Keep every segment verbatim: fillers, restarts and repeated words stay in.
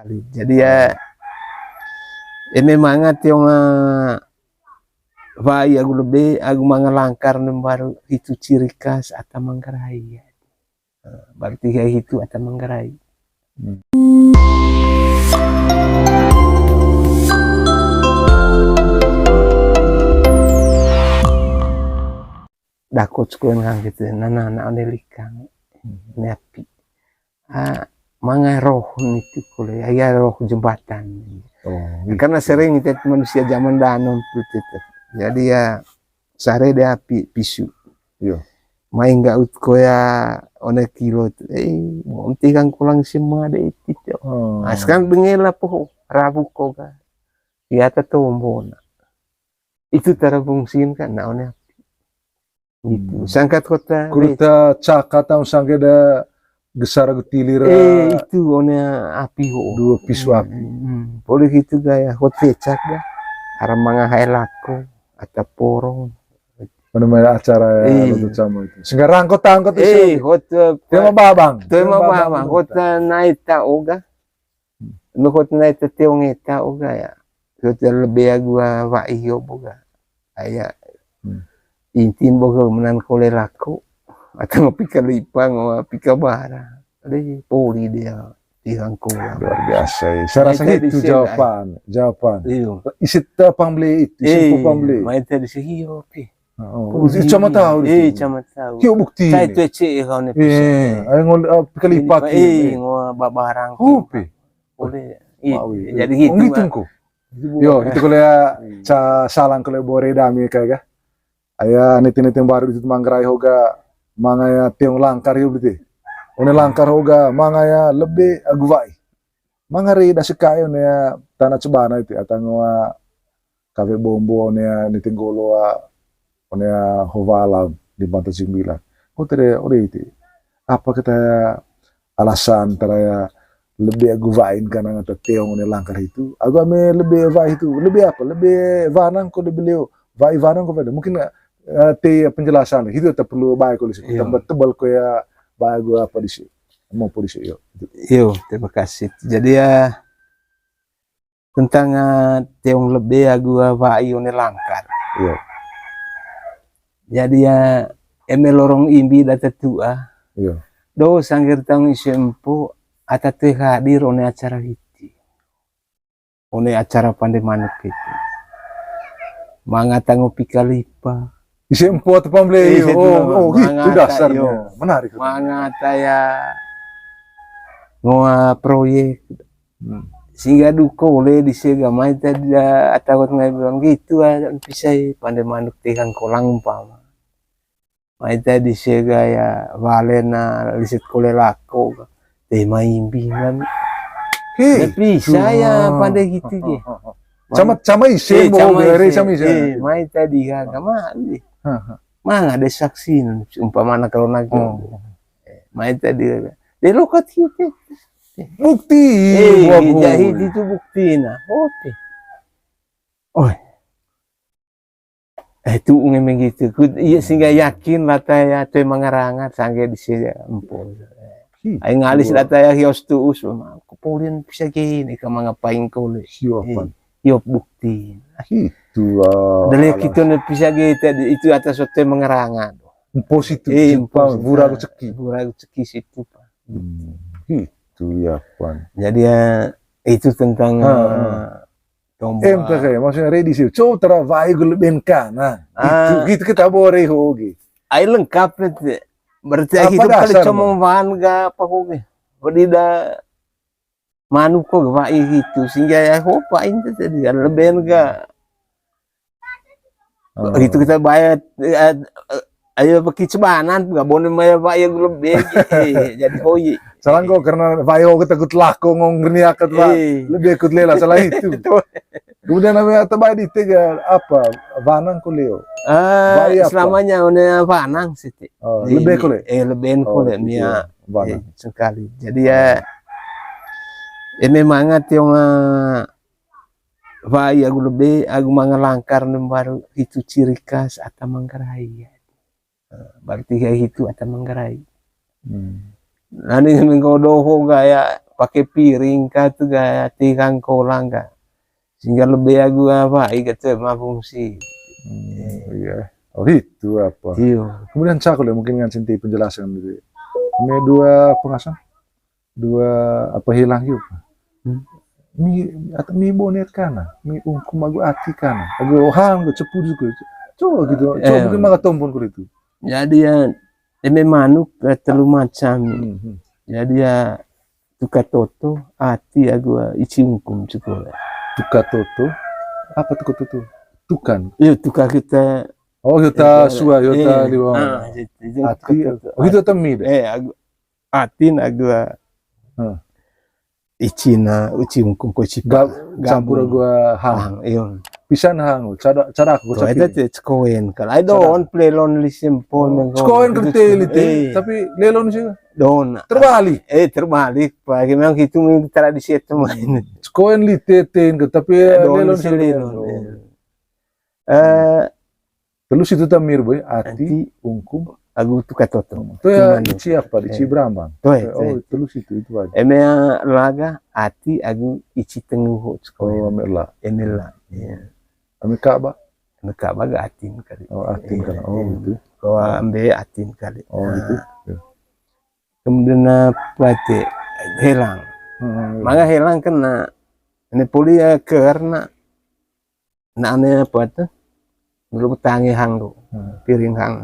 Jadi ya, eme manga tiong, ah, wai agu lebe, agu manga langkar ne mbaru hitu ciri khas ata Manggarai. Baru tiga hitu ata Manggarai. Hmm. Dakot sekolah ngang gitu, nana, nana one likang, hmm, one api. Ah, manga roh nitu kole, ya, ya, roh jembatan. Oh, gitu. Karena sering kita manusia zaman danom tuh, gitu. Jadi ya, sare de api pisu. Iya. Mai nggak ut koya one kilo tuh. Eh, mau tigang kulang semua de itu. Oh. Ah, sekarang bengela po, rabu koga. Ya, tatombona. Itu tara fungsin kan, nah, one api. Gitu. Hmm. Sangkat kota. Kuruta caka tau sangke da gesar agu tilir. Eh, itu one api ho. Dua pisu api. Hmm. Boleh gitu gaya hot fecak dah. Ara manga hai lako, ata porong. Mana-mana acara ya, eh, lo tuh sama itu. Sehingga rangkot tangkot itu. Eh, hot, eh, tema babang. Tema babang. Hot, eh, naita oga. Nuhut nai tetiong eta oga ya. Hut lebe agu wai hio boga. Aya. Hmm. Intin boga menan kole lako. Atau pika lipa ngo pika bara. Ada poli dia tiga kola. Luar biasa ya. Saya rasa itu jawaban, jawaban. Iya. Isi tepang beli itu, isi tepang beli. Main tadi sih hio pi. Oh, oh. Ih, cama tahu. Eh, cama tahu. Kio bukti. Saya itu cek ya kau nih. Eh, ayo ngol, eh, kali paki. Eh, ngol babarang. Kopi. Boleh. Jadi gitu. Oh, gitu ko. Yo, itu kalau ya, ca salang kalau bore dami kayak ga. Aya niti-niti baru itu Manggarai hoga manga ya tiong langkar yo berarti. One langkar hoga manga ya lebe agu wai. Manga re da sekai one ya tana cebana itu atau ngoa kafe bombo one ya niti golo a one ya hova alam di Pantai Sembilan. Hote de ore itu. Apa kita alasan tara ya lebe agu wain kana ngata teong one langkar itu. Agu ame lebe wai itu. Lebe apa? Lebe wanang ko lebe leo. Wai wanang ko wai. Mungkin, eh, te penjelasan itu tak perlu baik kalau sih. Iya. Tambah tebal ko ya baik gua apa di sini. Mau polisi yo. Yo, terima kasih. Jadi ya, tentang, eh, teong lebe agu, eh, wai one langkar. Iya. Jadi ya, eme lorong imbi da tetua. Iya. Do sangger taung isi empu, ata tue hadir one acara hiti. One acara pande manuk itu. Manga tango pika lipa. Isi empu atau pamble. Eh, oh, gitu dasarnya. Menarik. Manga taya ngoa proyek. Hmm. Sehingga duko oleh di sega mai tadi da atagot ngai bilang gitu, ah, pisai pande manuk tegang kolang umpama. Mai tadi sega ya walena liset kole lako. Te mai imbi nami. Hei. Tapi saya pande gitu ge. Sama, sama ise, eh, mau sama bere ise. Sama ise. Eh, mai tadi kan, kama. Manga ada saksi, umpama anak kalau nak. Oh. Mai tadi. Dia lokat gitu. Bukti. Eh, jadi itu bukti nah. Oke. Oh. Eh, tu unge menggitu. Ku, iya, sehingga yakin lah taya, tu emang ngarangkat, sangge di sini, empo. Ai ngalis lah taya, hios tuus, kepolian bisa gini, ke manga paing kole. Hiop bukti. Itu lah. Dale kita ne bisa gini, itu atas waktu emang ngarangkat. Empo situ, eh, empo situ. Bura rezeki. Bura rezeki situ, Pak. Hmm, itu ya, Pan. Jadi ya, itu tentang, eh, Tombo. Em, tak kayak, maksudnya ready sih. Coba tara wai gula benka, nah. Gitu, gitu kita bore hogi. Ai lengkap itu. Berarti ai hidup kali dasar, cuma wan ga apa hogi. Beri da manuk ko wai gitu. Sehingga ya hopa itu tadi kan leben ga. Gitu kita bayar, eh, eh, ayo beki cebanan, nggak boleh maya wai gula begi. Eh, jadi hoi. Salah kok karena wai ho kita gut lako ngong reniakat, Pak. Eh. Lebih ikut lela, salah itu. Kemudian namanya tebai di tiga apa? Wanang ko leo. Ah, selamanya one wanang siti. Oh, lebih ko le? Eh, lebih ko le, oh, gitu, mia. Wanang. Eh, sekali. Jadi ya, ini mangat yang, eh, wai agu lebe, agu manga langkar ne mbaru hitu ciri khas ata Manggarai. Baru tiga hitu ata Manggarai. Hmm. Nani mengko doho gaya pake piring ka tu ga, tikan kolang ka. Sehingga lebe agu wa'i ka tu ma fungsi. Hmm, iya. Oh, itu apa? Iyo. Kemudian cakul ya, mungkin ngancin ti penjelasan gitu. Ini dua pengasan, dua apa hilang yuk. Hmm. Mi, atau mi bonet kana, mi ungkum agu ati kana, agu hang agu cepu juga. Coba gitu, coba mungkin maka tombon kulit itu. Jadi ya, eme manuk, eh, telu macam. Hmm, hmm. Jadi ya, tuka toto, ati agu, eh, ici ungkum cukup. Tuka toto, apa tuka toto? Tukan. Iyo, tuka kita. Oh, kita sua, kita liwang. Ah, itu, itu ati, tuka toto. Oh, itu temi deh. Eh, agu, atin agu, eh, icina, ici ungkum ko ici pa. Campur agu hang. Hang, iyo. Pisan hang, cara, cara aku. Tuh, itu tuh, cekoen. Kalau I don't play lonely simple. Oh, cekoen kerti lite, tapi lelon sih. Don. Terbalik. Eh, terbalik. Pagi memang itu tradisi itu main. Cekoen lite ten ke, tapi lelon sih lelon. Eh, telu situ tamir boy, ati, ungkum agu tuka toto. Tuh ya, ici apa? Ici brambang. Tuh, oh, telu situ itu aja. Eme laga, ati agu ici tenguho. Oh, eme la. Eme la. Iya. Eme kaba? Eme kaba ga atin kali. Oh, atin kan. Oh, gitu. Ko ambe atin kali. Oh, gitu. Kemudian apa te? Helang. Manga helang kena. Ini poli ya karena na ane apa tu? Dulu tangi hang tu. Piring hang.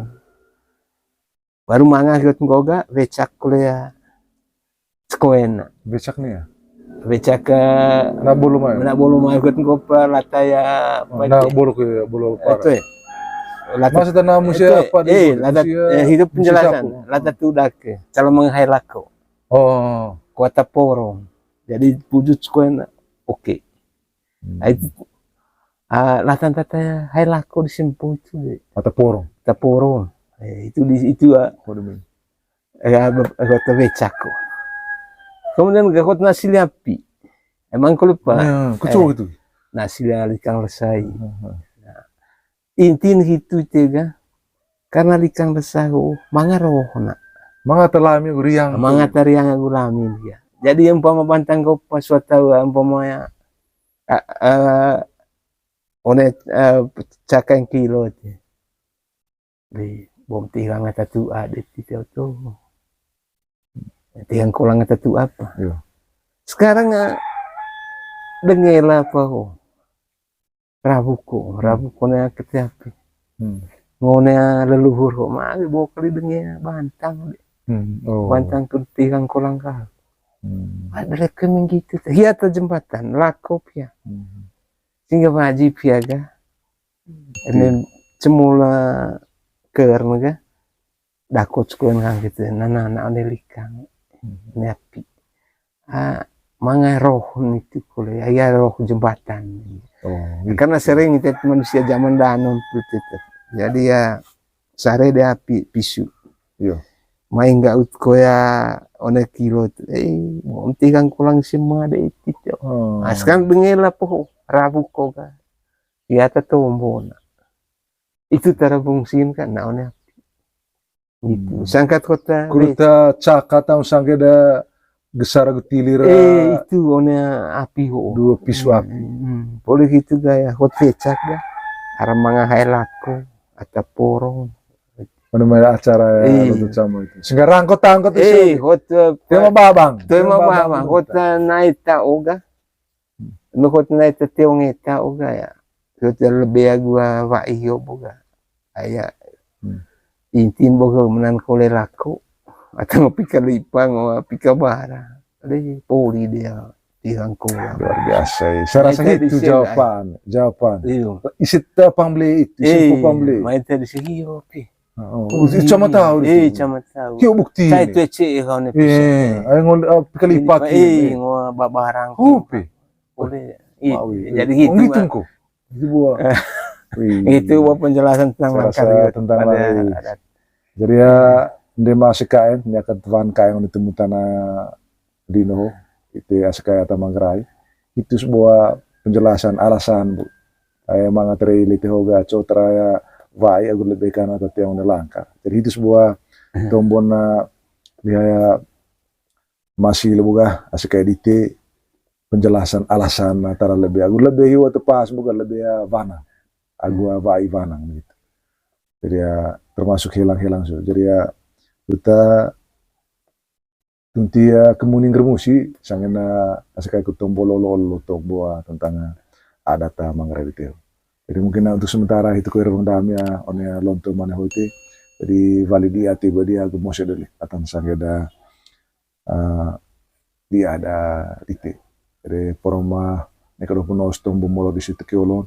Baru manga hiot nggoga, becak kole ya. Sekoen. Becak nih ya? Becak ke. Na bolu mai. Na bolu mai hiot nggopa lata ya. Na bolu ke, bolu para. Itu ya. Lata. Maksudnya na musia apa? Eh, lata, hidup penjelasan. Lata tudak ke. Kalau menghai lako. Oh. Kuata porong. Jadi wujud sekoen, oke. Ai, latan tata hai lako di sempu itu de. Mata porong. Mata porong. Eh, itu di itu, ah. Kode. Eh, ada becak ko. Kemudian gakot nasi liapi. Emang ko lupa. Nah, kucuk itu. Nasi liapi kang lesai. Intin hitu tega, karena likang desa ho, manga roh na. Manga ta lami agu riang. Manga ta riang agu lami dia. Jadi umpama bantang ko pas watau, umpama ya, a, a, one, a, cakang kilo te. Di bom tiga ngata tu ada ti tu. Tiang kolang ngata tu apa? Sekarang, a, dengela apa ho? Rabuko, rabuko ne kete api. Ngone leluhur ho, ma, bo kali denge bantang. Bantang ke tiang kolang ka. Ada leke menggitu. Hia ta jembatan, lako pia. Sehingga wajib pia ga. Ini cemula ker ga. Dakot sekolah kan gitu, nana anak one likang, ne api. Ah, manga roh itu kole, ya roh jembatan. Karena sering itu manusia zaman danon tuh itu. Jadi ya sare de api pisu. Mai nggak ut koya one kilo tu. Eh, mau tiang kolang semua de itu. Ah, sekarang dengela po rabu koga. Ya ta tombona. Itu tara fungsin kan, na one api. Gitu. Sangkat kota. Kuruta caka tau sangke da gesar agu tilir. Eh, itu one api ho. Dua pisu api. Boleh gitu gaya hot becak dah. Ara manga hai lako, ata porong. Mana-mana acara ya, sama itu. Sehingga rangkot angkot itu. Eh, hot, eh, tema babang. Tema babang. Hot, eh, naita oga. Nukut nai tetiong eta oga ya. Kete lebe agu wa'i yo boga. Aya. Intin boga menan kole lako. Atau ngopi ke lipang, ngopi ke bara. Deh, poli dia. Tiang kolang. Luar biasa ya. Saya rasa itu jawaban. Jawaban. Isi tepang beli itu. Isi tepang beli. Main tadi segi yo, oke. Cama tahu. Eh, cama tahu. Kio bukti. Saya itu ece ya kau ni. Eh, ayo ngol, ah, kali paki. Eh, ngol babarang. Upi. Boleh. Jadi gitu. Gitu ko. Gitu buah. Gitu buah penjelasan tentang langkar tentang adat. Jadi ya, nde masih kain, ini akan tuan kain untuk mutana dino, itu asik kayak Tamanggerai. Itu sebuah penjelasan, alasan, Bu. Kayak manga teri lite hoga, co teraya wa'i agu lebe kana tati yang langkar. Jadi itu sebuah tombona, lihaya masih lebo ga, asik kayak dite penjelasan alasan antara lebih agu lebih hiwa tepas bukan lebih ya vanang. Agu wai vanang gitu. Jadi ya termasuk hilang-hilang so. Jadi ya kita tunti ya kemuning germusi sangena asik kayak kutong bolo lolo tong boa tentang adat manggarai dite. Jadi mungkin untuk sementara itu kue rebang dami ya, one ya lonto mana hoite. Jadi valid di ati badi agu mose dulu atan sangeda eh, dia ada dite. Jadi poroma neka dopuno stombo molo di situ kiolon.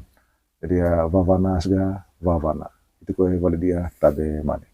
Jadi ya vavana sega vavana. Itu kue valid dia tabe mane.